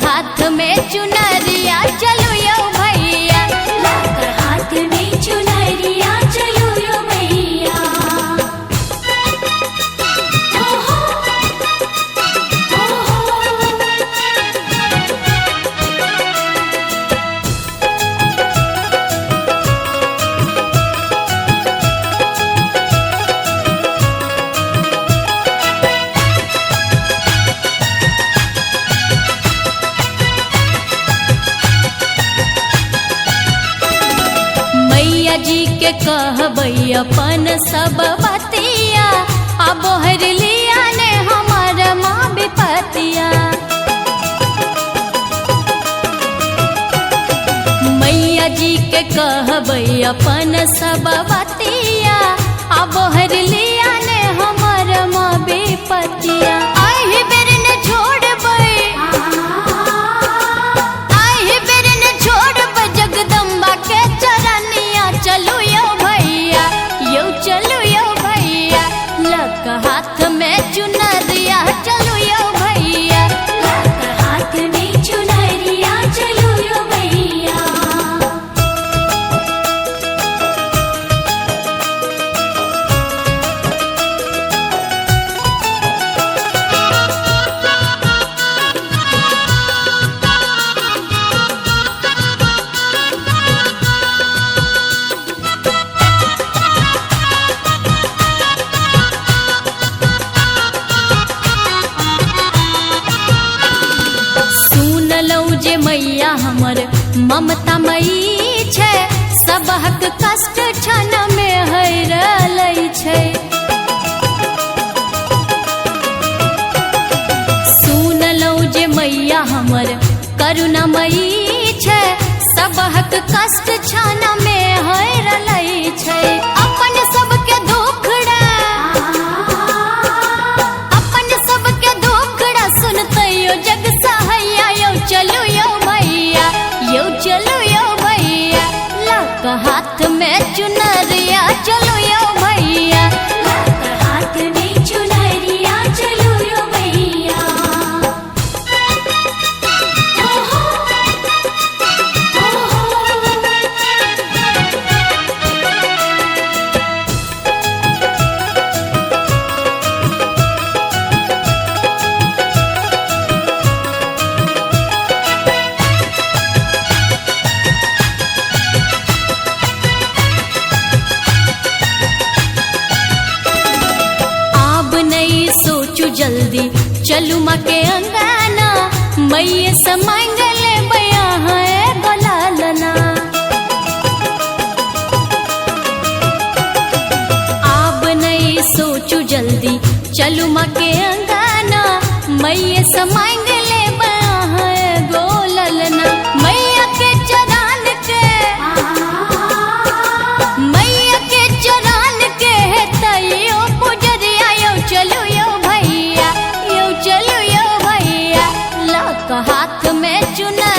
हाथ में चुनरिया चलू यो भैया। लक हाथ में चुनरिया चलू यो भैया। ओ हो ओ हो। मैया जी के कहबै अपन सब बतिया, आ बोहर लिया ने हमार माँ विपतिया। मैया जी के कहबै अपन सब बतिया, आ बोहर लिया ने हमार माँ विपतिया। आहि बेर ने छोड़बै, आहि बेर ने छोड़बै जगदम्बा के चरनिया चलू यो भैया, यो चलू यो भैया। लक हाथ में चुनरिया चलू यो भैया। लक हाथ में चुनरिया चलू यो भैया। सुनलौ जे मैया हमर ममता मई छै, सबहक कष्ट क्षण में हरलै छै। सुनलौ जे मैया हमर करुणामयी छै, सबहक कष्ट क्षण में हरलै छै। अपन सबके दुखड़ा, अपन सबके दुखड़ा सुनतै यो जग सहैया, यो चलू यो भैया, यो चलू यो भैया। लक हाथ में चुनरिया चलू यो भैया। लक हाथ में चुनरिया चलू यो भैया। ओ हो ओ हो। आब नहीं सोचू जल्दी चलू माँ के अंगाना, मैये से मांग ले बया है गोलालना। आब नहीं सोचू जल्दी चलू माँ के अंगाना, मैये से मांग ले बया है गोललना। मैया के चरण के, मैया के चरण के है तैयो पुजरिया, यो चलू यो भैया, यो चलू यो भैया। लक हाथ में चुनरिया।